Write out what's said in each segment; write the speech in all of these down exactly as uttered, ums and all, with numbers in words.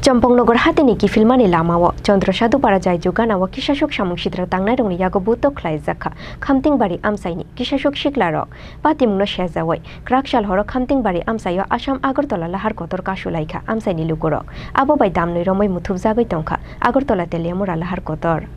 Chompongnogar hatini kiphilmani lamao Chandra Sadhupara Jaiju ganao kisasuk samung sitra tangnairokni yago butok khlaijak kha Khamtingbari amchaini kisasuk siklarok. Patimungno sejawi kwrak sal horo Khamtingbari amchaio Assam Agartala lahar kotor kasu lai kha amchaini lukurok. Abo bai damnwi romwi muthubjagwi tong kha Agartala Teliamura lahar kotor.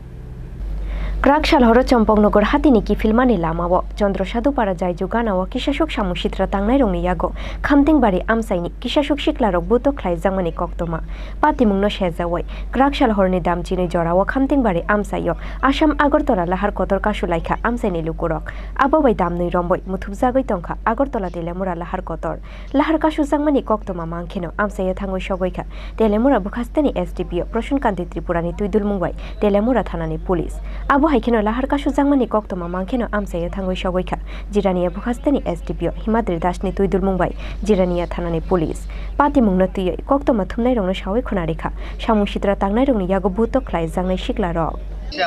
Kwrak sal horo Chompongnogar hatini kiphilmani lamao Chandra Sadhupara Jaiju ganao kisasuk samung sitra tangnairokni yago Khamtingbari amchaini kisasuk siklarok butok khlaijakmani koktwma. Patimungno sejawi kwrak sal horni damchini jorao Khamtingbari amchaio Assam Agartala lahar kotor kasu lai kha amchaini lukurok. Abo bai damnwi romwi muthubjagwi tong kha Agartala Teliamura lahar kotor. Lahar kasujakmani koktwma mankheno amchaio thangwi sogwi kha Teliamura bwkhasteni S D P O Prasun Kanti Tripurani twidulmung bai Teliamura thanani police. Abo hai kheno lahar kasujakmani koktwma mankheno amchaio thangwi sogwi kha Jirania bwkhasteni S D P O Himadri Dasni twidulmung bai Jirania thanani police. Patimungno twiwi koktwma thumnairokno sawi khwnari kha samung sitra tangnairokni yago butok khlaijaknai siklarok.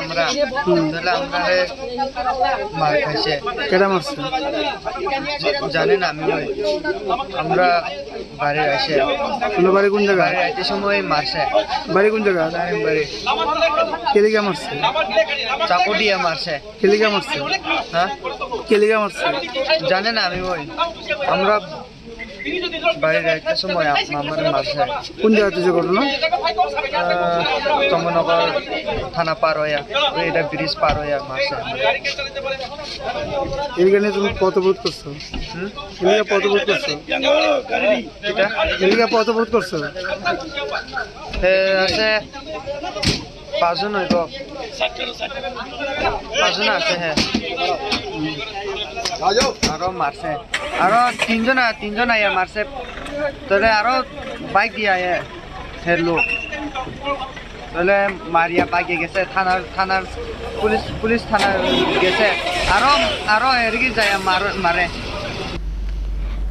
আমরা হুম। তাহলে আমরা হে মার খাইছে। কেডা মারছে? জানি না আমি ভাই। আমরা বাড়ির আসে। আপনার বাড়ি কোন জায়গা? বাড়ির আইতে সময় মারছে। বাড়ি কোন জায়গা? নারায়ণবাড়ি। কেলিগা মারছে? চাকু দিয়ে মারছে। কেলিগা মারছে? হ্যাঁ? কেলিগা মারছে? জানি না আমি ভাই। আমরা বাড়ির একটা সময় আপ-, আমার মারছে। কোন জায়গাতে যে ঘটনা? আহ, চন্দননগর থানা পার হইয়া, ওই এটা ব্রিজ পার হইয়া মারছে। এখানে তুমি পথ অবরোধ করছো? হুম? এদিকে পথ অবরোধ করছো? এটা? এদিকে পথ অবরোধ করছো? এ, আছে। পাঁচজন হইব। পাঁচজন আছে, হ্যাঁ। আরো মারছে। আরো তিনজন আ-, তিনজন আইয়া মারছে। তাহলে আরো বাইক দিয়ে আইয়া, হ্যাঁ, লোক। তাহলে মারিয়া বাইকে গেছে, থানার, থানার পুলিশ, পুলিশ থানায় গেছে। আরো, আরো এদিকে যায় মার-, মারে।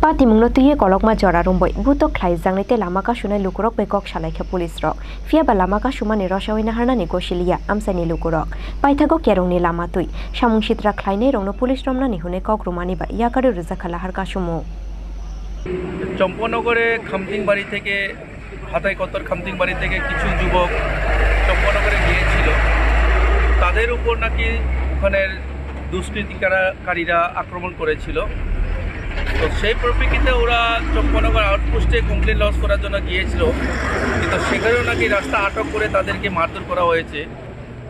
Patimungno twiwi kolokma jora rumboi butok khlaijaknai tei lama kasunai lukurok bai kok salaikha police rok. Phiya ba lama kasumani rosawi naharnani gosiliya amchaini lukurok. Paithago kerongni lama twi samung sitra khlainairokno police romnani hwnwi kok rwmani bai yakarwi rwjakha lahar kasumung. চম্পনগরে খামতিংবাড়ি থেকে, হাতাই কত্তর খামতিংবাড়ি থেকে কিছু যুবক চম্পনগরে গিয়েছিল। তাদের উপর নাকি ওখানের দুষ্কৃতিকারা-, কারীরা আক্রমণ করেছিল। তো সেই পরিপ্রেক্ষিতে ওরা চম্পনগর আউটপোস্টে কমপ্লেন লজ করার জন্য গিয়েছিল, কিন্তু সেখানেও নাকি রাস্তা আটক করে তাদেরকে মারধর করা হয়েছে।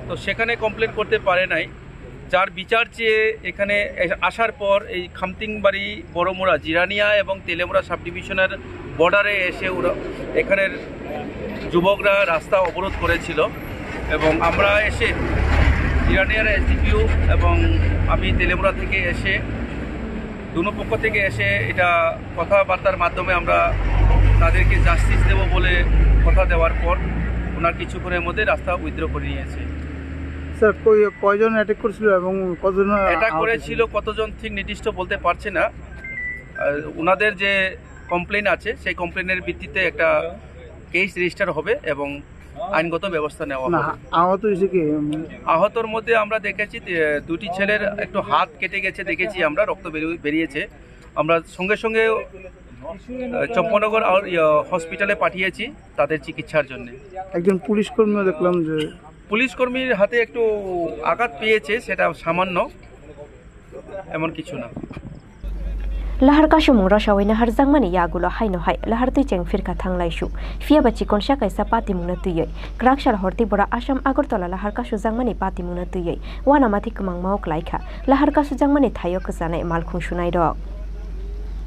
তো সেখানে কমপ্লেন করতে পারে নাই। যার বিচার চেয়ে এখানে এ-, আসার পর এই খামতিংবাড়ি, বড়মুড়া, জিরানিয়া এবং তেলেমুড়া সাব ডিভিশনের বর্ডারে এসে ওরা এখানের যুবকরা রাস্তা অবরোধ করেছিল এবং আমরা এসে জিরানিয়ার এসডিপিও এবং আমি তেলেমুড়া থেকে এসে দুনো পক্ষ থেকে এসে এটা কথাবার্তার মাধ্যমে আমরা তাদেরকে জাস্টিস দেব বলে কথা দেওয়ার পর ওনার কিছুক্ষণের মধ্যে রাস্তা উইথড্র করে নিয়েছে। স্যার, কই-, কয়জন অ্যাটাক করেছিল এবং কতজন অ্যাটাক আহত করেছিল, হয়েছিল? কতজন ঠিক নির্দিষ্ট বলতে পারছে না। আর ওনাদের যে কমপ্লেন আছে, সেই কমপ্লেনের ভিত্তিতে একটা কেস রেজিস্টার হবে এবং আইনগত ব্যবস্থা নেওয়া না, হবে। আহত হয়েছে কি? আহতর মধ্যে আমরা দেখেছি, এ, দুটি ছেলের একটু হাত কেটে গেছে, দেখেছি আমরা, রক্ত বেরিয়ে-, বেরিয়েছে। আমরা সঙ্গে সঙ্গে, এ, চম্পনগর আর, ইয়া, হসপিটালে পাঠিয়েছি তাদের চিকিৎসার জন্য। একজন পুলিশ কর্মীও দেখলাম যে পুলিশ কর্মীর হাতে একটু আঘাত পেয়েছে, সেটা সামান্য, এমন কিছু না। Lahar kasumung rosawi naharjakmani yagulo haino hai lahar twi cheng phirkha thanglaisu. Phiya ba chikonsa kaisa patimungno twiwi kwrak sal hor tei bora Assam Agartala lahar kasujakmani patimungno twiwi uanamathi kwmangmao kwlaikha lahar kasujakmani thaio kwchanai malkhung sunairok.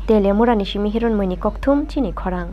Telemurani simi Hiron Moini kokthum chini khorang.